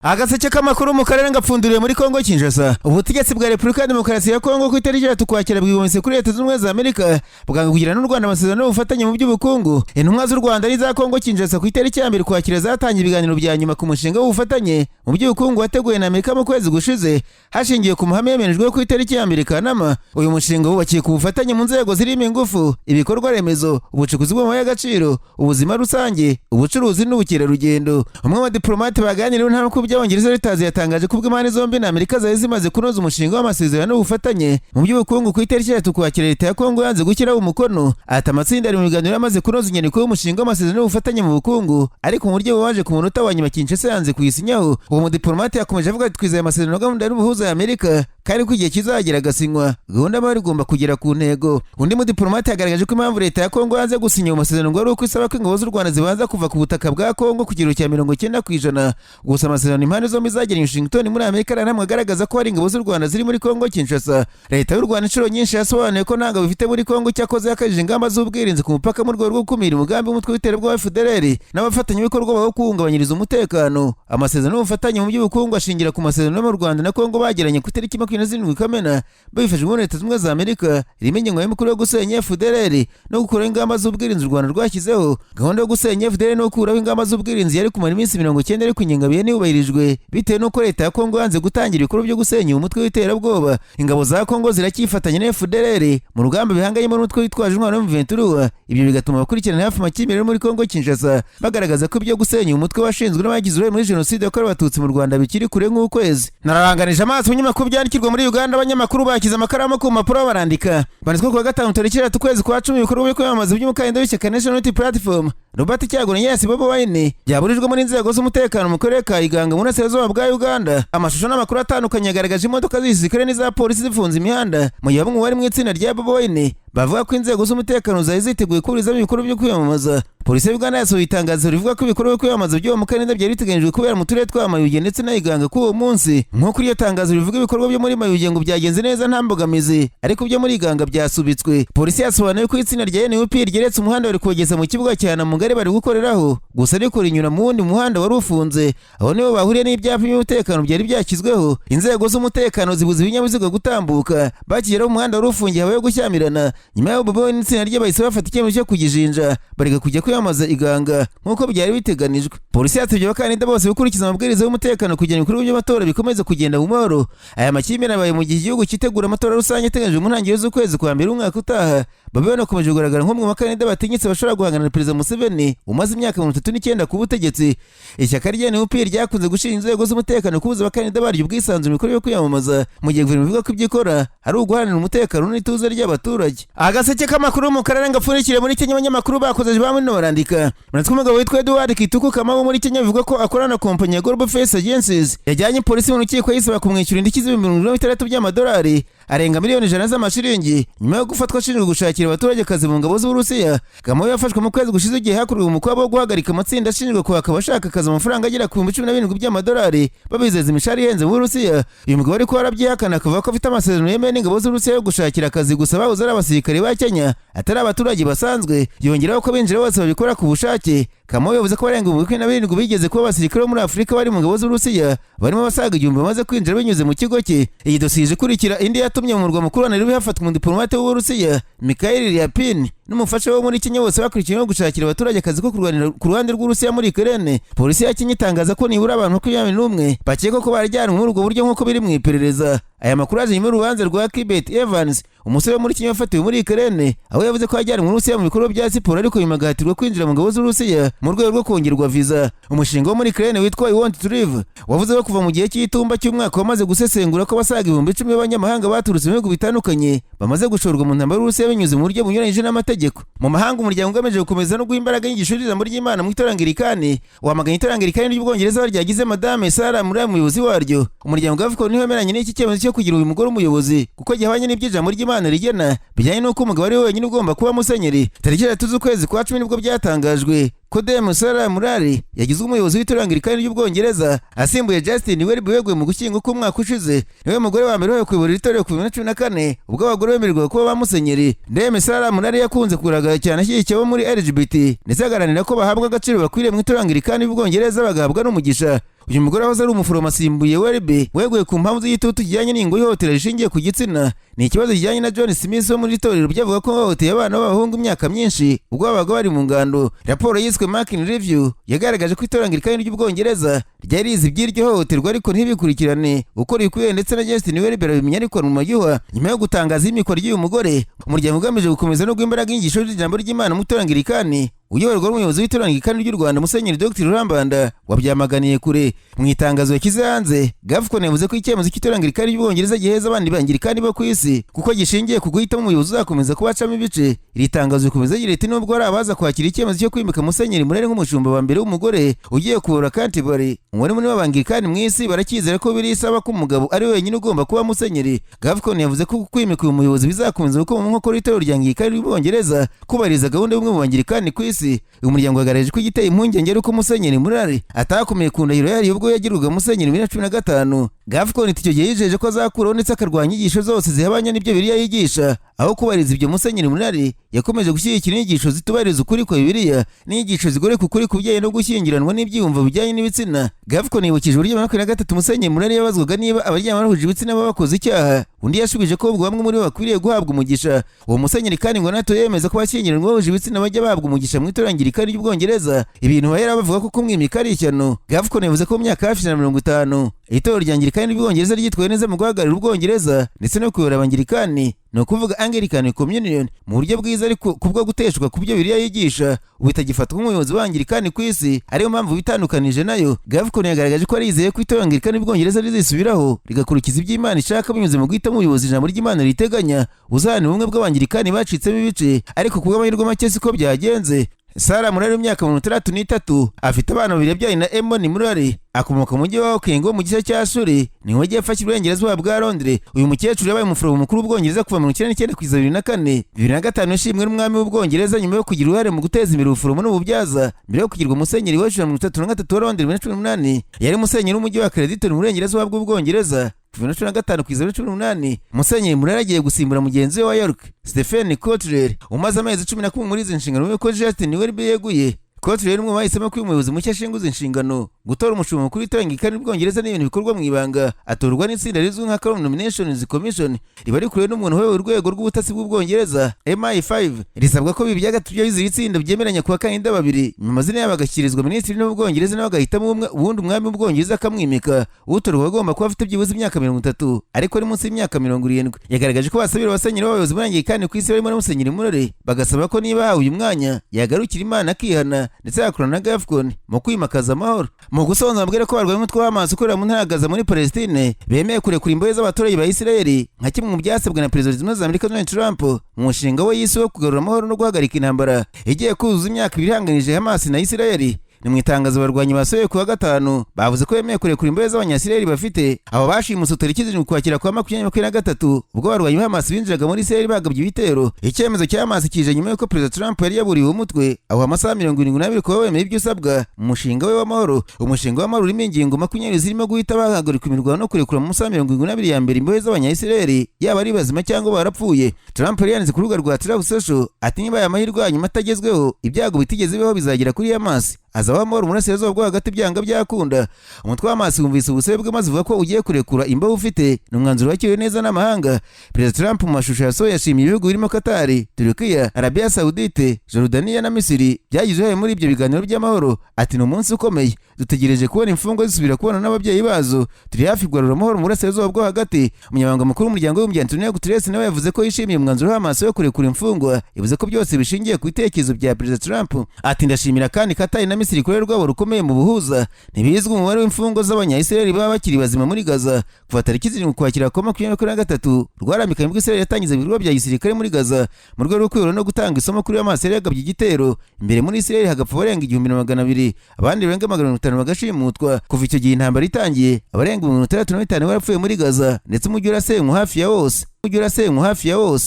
Agaseke k'amakuru mu karere ngapfunduriye muri Kongo Kinshasa. Ubutegetsi bwa Repubulika ya Demokarasi ya Kongo ku itariki 3 Ukwakira bwigometse kuri Leta Zunze Ubumwe za Amerika, bwanga kugirana n'u Rwanda amasezerano y'ubufatanye mu by'ubukungu. Intumwa z'u Rwanda n'iza Kongo Kinshasa ku itariki ya 1 Ukwakira zatangiye ibiganiro bya nyuma ku mushinga w'ubufatanye mu by'ubukungu wateguwe na Amerika mu kwezi gushize, hashingiwe ku mahame yemerejwe ku itariki ya 1 Kanama. Uyu mushinga wubakiye ku bufatanye mu nzego zirimo ingufu, ibikorwa remezo, ubucukuzi bw'amabuye y'agaciro, ubuzima rusange, ubucuruzi n'ubukerarugendo. Umwe mu badiplomate baganiriye n'intara by'Abongereza Reuters yatangaje ko ubwo impande zombi na Amerika zari zimaze kunoza umushinga w'amasezerano n'ubufatanye mu by'ubukungu ku itariki 3 Ukwakira, leta ya Kongo yanze gushyiraho umukono. Ati: "Amatsinda ari mu biganiro yamaze kunoza inyandiko y'umushinga w'amasezerano n'ubufatanye mu bukungu, ariko mu buryo bubabaje ku munota wa nyuma Kinshasa yanze kuyisinyaho." Uwo mudiplomate yakomeje avuga ati: "Twizeye amasezerano gahunda y'ubuhuza ya Amerika, kandi ko igihe kizagera agasinywa, gahunda y'amahoro igomba kugera ku ntego." Undi mudiplomate yagaragaje ko impamvu leta ya Kongo yanze gusinya ayo masezerano ngo ari uko isaba ko ingabo z'u Rwanda zibanza kuva ku butaka bwa Kongo ku kigero cya 90%. Gusa amasezerano impande zombi zagiranye Washington muri Amerika ntamwe agaragaza ko hari ingabo z'u Rwanda ziri muri Kongo Kinshasa. Leta y'u Rwanda inshuro nyinshi yasobanuye ko nta ngabo ifite muri Kongo, cyakoze yakajije ingamba z'ubwirinzi ku mupaka mu rwego rwo gukumira umugambi w'umutwe w'iterabwoba FDLR n'abafatanyabikorwa bawo kuwuhungabanyiriza umutekano. Amasezerano y'ubufatanye mu by'ubukungu ashingira ku masezerano yo mu Rwanda na Kongo bagiranye ku itariki 27 Kamena babifashijwemo na Leta Zunze Ubumwe za Amerika, irimo ingengo y'imikuru yo gusenya FDLR no gukuraho ingamba z'ubwirinzi u Rwanda rwashyizeho. Gahunda yo gusenya FDLR no gukuraho ingamba z'ubwirinzi yari kumara iminsi 90, ariko ingengabihe ntiyubahirijwe bitewe n'uko leta ya Kongo yanze gutangira ibikorwa byo gusenya uyu mutwe w'iterabwoba. Ingabo za Kongo ziracyifatanya na FDLR mu rugamba bihanganyemo n'umutwe witwaje intwaro M23. Ibyo bigatuma abakurikirana hafi amakimbirane muri Kongo Kinshasa bagaragaza ko ibyo gusenya uyu mutwe washinzwe n'abagize uruhare muri jenoside yakorewe Abatutsi mu Rwanda bikiri kure nk'ukwezi. Nararanganije amaso mu binyamakuru byandikirwa muri Uganda, abanyamakuru bashyize amakaramu ku mpapuro barandika. Banditswe kuwa gatanu tariki 3 ukwezi kwa 10, ibikorwa byo kwiyamamaza by'umukandida w'ishyaka National Unity Platform Robert Kyagulanyi alias Bobi Wine byaburijwemo n'inzego z'umutekano mu karere ka Iganga mu burasirazuba bwa Uganda. Amashusho n'amakuru atandukanye yagaragaje imodoka z'igisirikare n'iza polisi zifunze imihanda, mu gihe bamwe mu bari mu itsinda rya Bobi Wine bavuga ko inzego z'umutekano zari ziteguye kuburizamo ibikorwa byo kwiyamamaza. Polisi ya Uganda yasohoye itangazo rivuga ko ibikorwa byo kwiyamamaza by'uwo mukandida byari biteganyijwe kubera mu turere twa Mayuge ndetse na Iganga kuri uwo munsi. Nk'uko iryo tangazo rivuga, ibikorwa byo muri Mayuge ngo byagenze neza nta mbogamizi, ariko ibyo muri Iganga byasubitswe. Polisi yasobanuye ko itsinda rya NUP ryeretse umuhanda bari kugeza mu kibuga cya Namugari bari gukoreraho gusa, ariko rinyura mu wundi muhanda wari ufunze. Aho niho bahuriye n'ibyapa by'umutekano byari byashyizweho. Inzego z'umutekano zibuza ibinyabiziga gutambuka. Bakigeraho umuhanda wari ufungiye, habayeho gushyamirana. Nyuma y'aho Bobi Wine n'itsinda rye bahise bafata icyemezo cyo kugijinja, bareka kujya kwiyamamaza Iganga nk'uko byari biteganijwe. Polisi yasabye abakandida bose gukurikiza amabwiriza y'umutekano kugira ngo ibikorwa by'amatora bikomeze kugenda mu mahoro. Aya makimbirane abaye mu gihe igihugu cyitegura amatora rusange ateganyijwe mu ntangiriro z'ukwezi kwa mbere umwaka utaha. Bobi Wine akomeje kugaragara nk'umwe mu bakandida batinyitse bashobora guhangana na Perezida Museveni umaze imyaka 39 ku butegetsi. Ishyaka rya NUP ryakunze gushinja inzego z'umutekano kubuza abakandida baryo ubwisanzure mu bikorwa byo kwiyamamaza, mu gihe guverinoma ivuga ko ibyo ikora ari uguharanira umutekano n'ituze ry'abaturage. Agaseke k'amakuru mu karere ngapfundikire muri Kenya, abanyamakuru bakoze bamwe barandika Muratswe. Umugabo witwa Edward Kituku Kamau muri Kenya bivuga ko akorana na kompanyi ya Global Face Agencies yajyanye polisi mu rukiko yisaba kumwishyura indishyi z'ibihumbi 60 by'amadolari, arenga miliyoni 100 z'amashiringi, nyuma yo gufatwa ashinjwa gushakira abaturage akazi mu ngabo z'Uburusiya. Kamau yafashwe mu kwezi gushize igihe hakorwa umukwabo wo guhagarika amatsinda ashinjwa kwaka abashaka akazi amafaranga agera ku 17,000 by'amadolari, babizeza imishahara ihenze mu Burusiya. Uyu mugabo ariko arabyihakana, akavuga ko afite amasezerano yemewe n'ingabo z'Uburusiya yo gushakira akazi gusa bahoze ari abasirikare ba Kenya, atari abaturage basanzwe. Yongeraho ko abinjira bose babikora ku bushake. Kamau yavuze ko abarenga 27,000 bigeze kuba abasirikare bo muri Afurika bari mu ngabo z'Uburusiya, barimo abasaga 1000 bamaze kwinjira binyuze mu kigo cye. Iyi dosiye ije ikurikira indi yatumye mu murwa mukuru wa Nairobi hafatwa umudiplomate w'Uburusiya Mikhail Lyapin n'umufasha wo muri Kenya, bose bakurikiranyweho gushakira abaturage akazi ko kurwanira ku ruhande rw'Uburusiya muri Ukraine. Polisi ya Kenya itangaza ko nibura abantu 21 bakekwa ko barajyanwe muri ubwo buryo nk'uko biri mu iperereza. Aya makuru aje nyuma y'urubanza rwa Kibet Evans, umusore wo muri Kenya wafatiwe muri Ukraine, aho yavuze ko yajyanwe mu Burusiya mu bikorwa bya siporo, ariko nyuma agahatirwa kwinjira mu ngabo z'Uburusiya mu rwego rwo kongerwa viza. Umushinga wo muri Ukraine witwa I Want to Live wavuze ko kuva mu gihe cy'itumba cy'umwaka wamaze gusesengura ko abasaga 10,000 b'abanyamahanga baturutse mu bihugu bitandukanye bamaze gushorwa mu ntambara y'Uburusiya binyuze mu buryo bunyuranyije n'amategeko. Mu mahanga, umuryango ugamije gukomeza no guha imbaraga inyigisho y'ijambo ry'Imana mu itorero Anglikani wamaganye itorero Anglikani ry'Ubwongereza ryagize Madame Sarah Murray umuyobozi waryo. Umuryango GAFCON ntiwemeranya n'iki cyemezo cyo kugira uyu mugore umuyobozi, kuko gihabanye n'ibyo ijambo ry'Imana rigena bijyanye n'uko umugabo ari we wenyine ugomba kuba musenyeri. Tariki 3 z'ukwezi kwa 10 nibwo byatangajwe ko Dame Sarah Murray yagizwe umuyobozi w'itorero Anglikani ry'Ubwongereza, asimbuye Justin Welby weguye mu Gushyingo k'umwaka ushize. Niwe mugore wa mbere wabaye kuyobora iri torero kuva 2014, ubwo abagore bemererwa kuba ba musenyeri. Dame Sarah Murray yakunze kugaragara cyane ashyigikiye abo muri LGBT, ndetse agaharanira ko bahabwa agaciro bakwiriye mu itorero Anglikani ry'Ubwongereza, bagahabwa n'umugisha. Uyu mugore wahoze ari umuforomo asimbuye Welby weguye ku mpamvu z'igitutu kijyanye n'ingo ihohotera rishingiye ku gitsina. Ni ikibazo kijyanye na John Smith wo muri itorero byavuga ko bahohoteye abana b'abahungu imyaka myinshi ubwo babaga bari mu ngando. Raporo yiswe Makin Review yagaragaje ko itorero Anglikani ry'Ubwongereza ryari rizi iby'iryo hohoterwa ariko ntibikurikirane uko rikwiye, ndetse na Justin Welby arabimenya ariko mu mayuha. Nyuma yo gutangaza iyimikwa ry'uyu mugore, umuryango ugamije gukomeza no guha imbaraga inyigisho z'ijambo ry'Imana mu itorero Anglikani uyoborwa n'umuyobozi w'itorero Anglikani ry'u Rwanda, Musenyeri Dr Rurambanda, wabyamaganiye kure. Mu itangazo yashyize hanze, GAFCON yavuze ko icyemezo cy'itorero Anglikani ry'Ubwongereza giheza abandi bangirikani bo ku isi kuko gishingiye ku guhitamo umuyobozi uzakomeza kubacamo ibice. Iri tangazo rikomeza rigira riti: "Nubwo hari abaza kwakira icyemezo cyo kwimika Musenyeri Murari nk'umushumba wa mbere w'umugore ugiye kuyobora Canterbury, umubare munini w'abangirikani mu isi baracyizera ko biri isaba ko umugabo ari we wenyine ugomba kuba musenyeri." GAFCON yavuze ko kwimika uyu muyobozi bizakomeza gukoma mu nkokora itorero rya Anglikani ry'Ubwongereza kubahiriza gahunda y'ubumwe mu bangirikani ku isi. Uyu muryango wagaragaje ko igiteye impungenge ari uko Musenyeri Murari atakomeye ku ndahiro yariye ubwo yagirwaga musenyeri muri 2015. GAFCON icyo gihe yijeje ko azakuraho ndetse akarwanya inyigisho zose zihabanye n'ibyo Bibiliya yigisha. Aho kubahiriza ibyo, Musenyeri Murari yakomeje gushyigikira inyigisho zitubahiriza ukuri kwa Bibiliya n'inyigisho zigoreka ukuri ku bijyanye no gushyingiranwa n'ibyiyumvo bijyanye n'ibitsina. GAFCON yibukije uburyo 23 Musenyeri Murari yabazwaga niba abaryamana bahuje ibitsina baba bakoze icyaha, undi yashubije ko ubwo bamwe muri bo bakwiriye guhabwa umugisha. Uwo musenyeri kandi ngo nato yemeza ko abashyingiranwa bahuje ibitsina bajya bahabwa umugisha mu itorero Anglikani ry'Ubwongereza, ibintu bahera bavuga ko kumwimika ari ishyano. GAFCON yavuze ko mu myaka hafi 150 itorero rya Anglikani ry'Ubwongereza ryitwaye neza mu guhagararira Ubwongereza ndetse no kuyobora Abangirikani, ni ukuvuga Anglican Communion, mu buryo bwiza, ariko kubwo guteshwa ku byo Bibiliya yigisha ubu itagifatwa nk'umuyobozi w'Abangirikani ku isi, ariyo mpamvu bitandukanije nayo. GAFCON yagaragaje ko arizeye ko itorero Anglikani ry'Ubwongereza rizisubiraho rigakurikiza ibyo Imana ishaka binyuze mu guhitamo umuyobozi ijambo ry'Imana riteganya uzahanira ubumwe bw'Abangirikani bacitsemo ibice, ariko ku bw'amahirwe make siko byagenze. Sara Murari w'imyaka 63 afite abana babiri yabyaye na Emoni Murari. Akomoka mu mujyi wa Woking wo mu gice cya Surrey, ni mu majyepfo cy'iburengerazuba bwa Londres. Uyu mukecuru yabaye umuforomo mukuru w'Ubwongereza kuva 1999 kugeza 2004. 2005 yashimwe n'umwami w'Ubwongereza nyuma yo kugira uruhare mu guteza imbere ubuforomo n'ububyaza. Mbere yo kugirwa musenyeri wa 33 wa Londres 2018, yari musenyeri w'umujyi wa Crediton mu burengerazuba bw'Ubwongereza kuva 2015 kugeza 2018. Musenyeri Murari agiye gusimbura mugenzi we wa York, Stephen Cottrell, umaze amezi 11 muri izi nshingano yuko Justin Welby yeguye. Cottrell umwe bahisemo ko uyu muyobozi mushya ashinguza inshingano. Gutora umushumba mukuru w'itorero Anglikani ry'Ubwongereza ni ibintu bikorwa mu ibanga. Atorwa n'itsinda rizwi nka Crown Nominations Commission, riba rikuriwe n'umuntu uyoboye urwego rw'ubutasi bw'Ubwongereza MI5. Risabwa ko bibiri bya gatatu by'abagize iri tsinda byemeranya ku bakandida babiri, mu mazina yabo agashyikirizwa minisitiri w'Ubwongereza, nawe agahitamo umwe, ubundi umwami w'Ubwongereza akamwimika. Utorwa agomba kuba afite byibuze imyaka 30 ariko ari munsi y'imyaka 70. Yagaragaje ko basabira abasenyeri b'abayobozi muri Anglikani ku isi barimo na Musenyeri Murari, bagasaba ko niba ahawe uyu mwanya yagarukira Imana akihana ndetse yakorana na GAFCON mu kwimakaza amahoro. Mu gusoza, babwira ko barwanya umutwe wa Hamas ukorera mu ntara ya Gaza muri Palestine bemeye kurekura imbohe z'abaturage ba Isirayeli nka kimwe mu byasabwe na Perezida Zunze Ubumwe za Amerika Donald Trump mu mushinga we yise wo kugarura amahoro no guhagarika intambara igiye kuzuza imyaka 2 ihanganije Hamas na Isirayeli. Ni mu itangazo abarwanyi basohoye ku wa gatanu, bavuze ko bemeye kurekura imbohe z'Abanyasirayeli bafite, abo bashimuse tariki 7 Ukwakira kwa 2023, ubwo abarwanyi ba Hamas binjiraga muri Isirayeli bagabye ibitero. Icyemezo cya Hamas kije nyuma y'uko Perezida Trump yari yaburiwe umutwe aho amasaha 72 kuba wemeye ibyo usabwa mu mushinga we w'amahoro. Umushinga w'amahoro urimo ingingo 20 zirimo guhita bahagarika imirwano no kurekura mu masaha 72 ya mbere imbohe z'Abanyasirayeli, yaba ari bazima cyangwa barapfuye. Trump yari yanditse ku rubuga rwa Truth Social ati: "Niba aya mahirwe hanyuma atagezweho, ibyago bitigeze bibaho bizagera kuri Hamas. Hazabaho amahoro mu burasirazuba bwo hagati byanga byakunda." Umutwe wa Hamas wumvise ubusabe bwe maze uvuga ko ugiye kurekura imbohe ufite. Ni umwanzuro wakiriwe neza n'amahanga. Perezida Trump mu mashusho yasohoye yashimiye ibihugu birimo Katari, Turukiya, Arabiya Saudite, Jordania na Misiri byagize uruhare muri ibyo biganiro by'amahoro. Ati: "Ni umunsi ukomeye, dutegereje kubona imfungwa zisubira kubona n'ababyeyi bazo. Turi hafi kugarura amahoro mu burasirazuba bwo hagati." Umunyamabanga mukuru w'umuryango w'Abibumbye Antonio Guterres nawe yavuze ko yishimiye umwanzuro wa Hamas wo kurekura imfungwa. Yavuze ko byose bishingiye ku bitekerezo bya Perezida Trump. Ati: "Ndashimira kandi Katari na Misiri ku ruhare rwabo rukomeye mu buhuza." Ntibizwi umubare w'imfungwa z'Abanyayisirayeli baba bakiri bazima muri Gaza kuva tariki 7 Ukwakira kwa 2023 rwarambikanye, ubwo Isirayeli yatangiza ibikorwa bya gisirikare muri Gaza mu rwego rwo kwihora no gutanga isomo kuri Hamas yari yagabye igitero imbere muri Isirayeli, hagapfa abarenga 1200, abandi barenga 500 bagashimutwa. Kuva icyo gihe intambara itangiye, abarenga 65 barapfuye muri Gaza, ndetse umujyi urasenywa hafi ya wose.